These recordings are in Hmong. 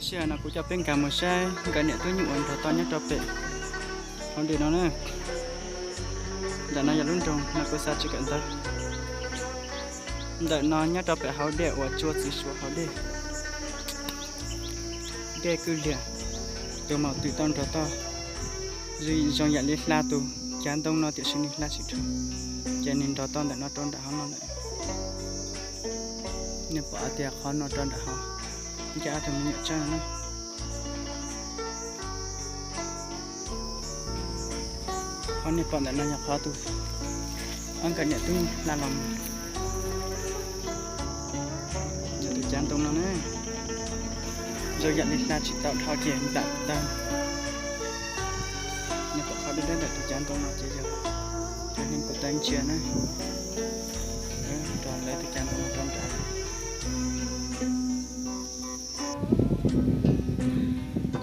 Sij hawm no kuv coj peb nkag mus saib nkawd niam tub nyuj uas nrog toj nyob rau pem hauv dej no na. Ntawm no yog lub nroog no kuv xav tsis kawm ntawv. Ntawm no nyob rau pem hauv dej uas tsua txiv suav hauv dej. Dej kwj liag, tus maum twm tau nrog toj, zoo yam li hla tus cav ntoo no tiam sis nws hla tsis dhau, ces nws nrog toj ntawm no rau nram hauv no lawm. Nej pom tias qhov no rau nram hauv, ncaj ob tug me nyuam tsawb no. Qhov nej pom ntawm no yog qhov tus ob nkawd niam tub hla los mus. Yog tus cav ntoo no na, zoo yam li hla tsis tau dhau ces nplam tawg. Nej pom qhov dawb dawb ntawm tus cav ntoo no ces yog tus neeg kuv taw ntsia na, rau lawv tus cav ntoo no rau nrad.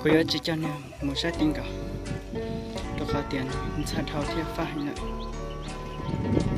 Kuv yuav tsis coj nej mus saib ti nkaus, rau qhov tias ntxhab dhau thiab fab heev lawm.